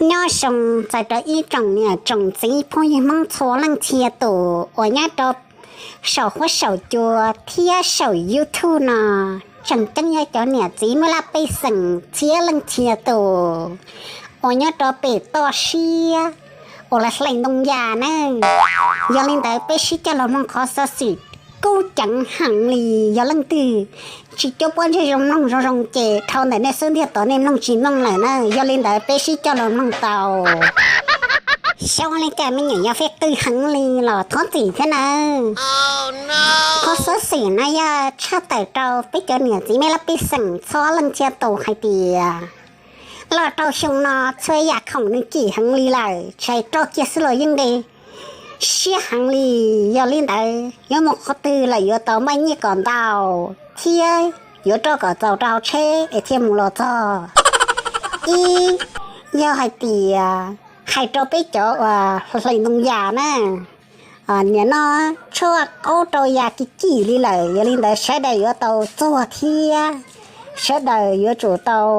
Nyob zoo txais rau ib tsoom niam tsoom txiv phooj ywg Hmoob txhua leej txhia tus uas nyob rau saum huab saum cua thiab saum YouTube no. Tseem ceeb yog cov niam txiv mej laj pej xeem txhia leej txhia tus uas nyob rau pem toj siab uas lawv hlais ntoo yas na. Yog li ntawd peb sib coj los mloog qhov xov xwm kub ceev heev li. Yog leej twg tsis cuab pob ntseg zoo mloog zoo zoo ces dhau ntawm nej xub ntiag tod nej mloog tsis mloog lawm na. Yog li ntawd peb sib coj los mloog tau. Xyov ua li cas me nyuam yaus fej qw heev li los thov txim thiab nawb. Qhov xov xwm no yog tshaj tawm rau peb cov niam txiv mej laj pej xeem txhua leej txhia tus hais tias los rau xyoo no txhua yam khoom nws kim heev li lawm, tshais roj kiag xwb los yeej nqi siab heev li. Yog li ntawd yuav mus qhov twg lawm yuav tau npaj nyiaj kom ntau thiab yuav roj kom txaus rau hauv tsheb es thiaj mus los txog. Ib, yog hais tias hais rau peb cov uas hlais ntoo yas na, nim no tshuaj qaub rau yas kim kim li lawm, yog li ntawd sawv daws yuav tau txuag thiab sawv daws yuav tsum tau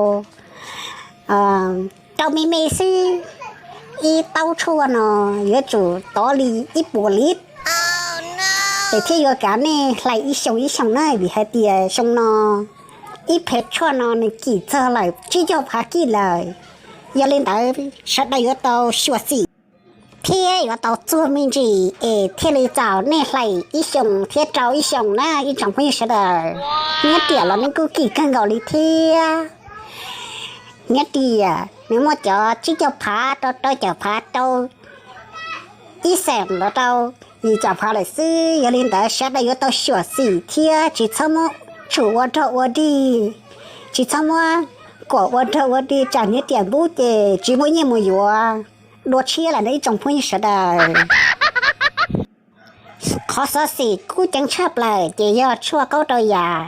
rau me me xwb. Ib taub tshuaj no yuav tsum tov li ib puas liv, es thiaj yuav kav nej hlais ib xyoos ib xyoos na, vim hais tias xyoo no ib phev tshuaj no nws kim txog lawm tsib caug phav kij lawm. Yog li ntawd sawv daws yuav tau xyuam xim thiab yuav tau txuag me ntsis es thiaj li txaus nej hlais ib xyoos thiab rau ib xyoos na ib tsoom phooj ywg sawv daws. Nyiaj riam los nws kuj kim kawg nkaus li thiab. Nyiaj riam nws muaj cov tsib caug phav rau rau caum phav rau ib xees los rau yim caum phav lawm xwb. Yog li ntawd sawv daws yuav tau xyuam xim thiab tsis txhob muab tshum ua rog ua dig, tsis txhob muab kuam ua rog ua dig tsam nyiaj riam npub ces tsis muaj nyiaj mus yuav dua tshiab lawm na ib tsoom phooj ywg sawv daws. Qhov xov xwm kub ceev tshaj plaws ces yog tshuaj qaub rau yas.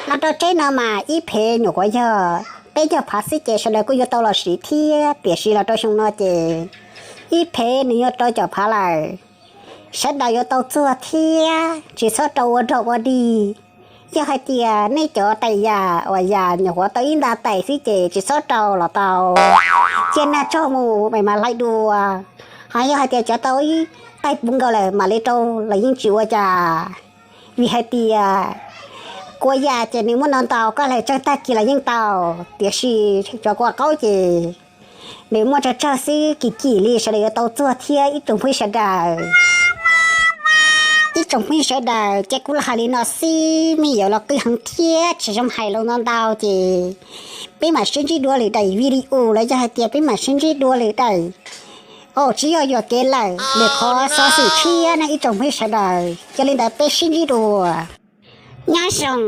Los rau tsheb no mas ib phev nyuam qhuav yog peb caug phav xwb ces sawv daws kuj yuav tau los siv thiab, tiam sis los rau xyoo no ces ib phev nws yog rau caum phav lawm. Sawv daws yuav tau txuag thiab tsis txhob rau ua rog ua dig. Yog hais tias nej cov tais yas uas yas nyuam qhuav tau ib nta tais xwb ces tsis txhob rau los tau, cia nag tsaug mus mam hlais dua. Ho yog hais tias cov tau ib tais puv nkaus lawm mam li rau los yeej tsis ua cas, vim hais tias kua yas ces nws muaj ntau ntau, koj hlais tsawg tag kis los yeej tau, tiam sis cov kua qaub ces nws muaj tsawg tsawg xwb, kim kim li sawv daws yuav tau txuag thiab ib tsoom phooj ywg sawv daws. Ib tsoom phooj ywg sawv daws, ces kuv los hais li no xwb, me nyuam yaus los qw heev thiab tsis zoo hais lus ntau ntau ces peb mam sib ntsib dua lwm daim video los yog hais tias peb mam sib ntsib dua lwm daim, tsis yog yuam kev lawm, lwm qhov xov xwm tshiab na ib tsoom phooj ywg sawv daws. Yog li ntawd peb sib ntsib dua, nyob zoo.